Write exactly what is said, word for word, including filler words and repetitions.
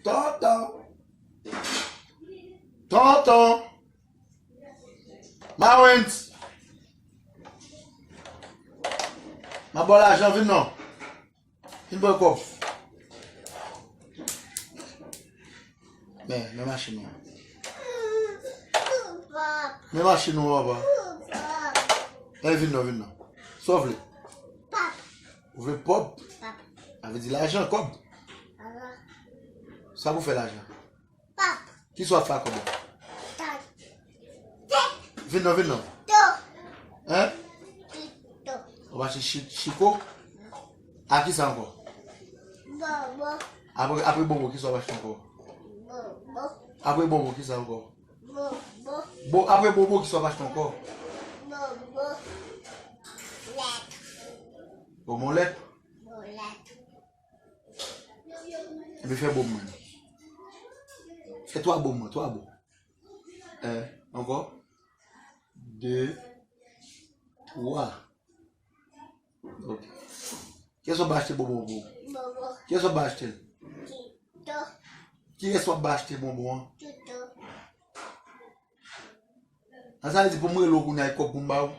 Tonton. Tonton. Mawens. M ap ba w lajan, vin non. Vin pran kòb. Men, men machin ou an. Men machin ou an, papa. Ey, vin non, vin non. Sa w vle? Ou vle pòp? Sa vle di lajan, kòb. Sa pou fè lajan. Kisa w ap fè ak kòb la? Vin non, vin non. Hein? W ap achte chi-, chiko? A kisa ankò? Apre, apre bonbon, kisa w ap achte ankò? Apre bonbon, kisa ankò? Bo, apre bonbon, kisa w ap achte ankò? Bonbon lèt. Epi fè bon mwen. Fè twa bon mwen, twa bon. En, ankò. De, twa. Ok. Kiyès w ap achte bonbon pou? Kiyès w ap achte l? Kiyès w ap achte bonbon an? Sa, sa vle di pou m rele w kounye a, e kòb pou m ba ou?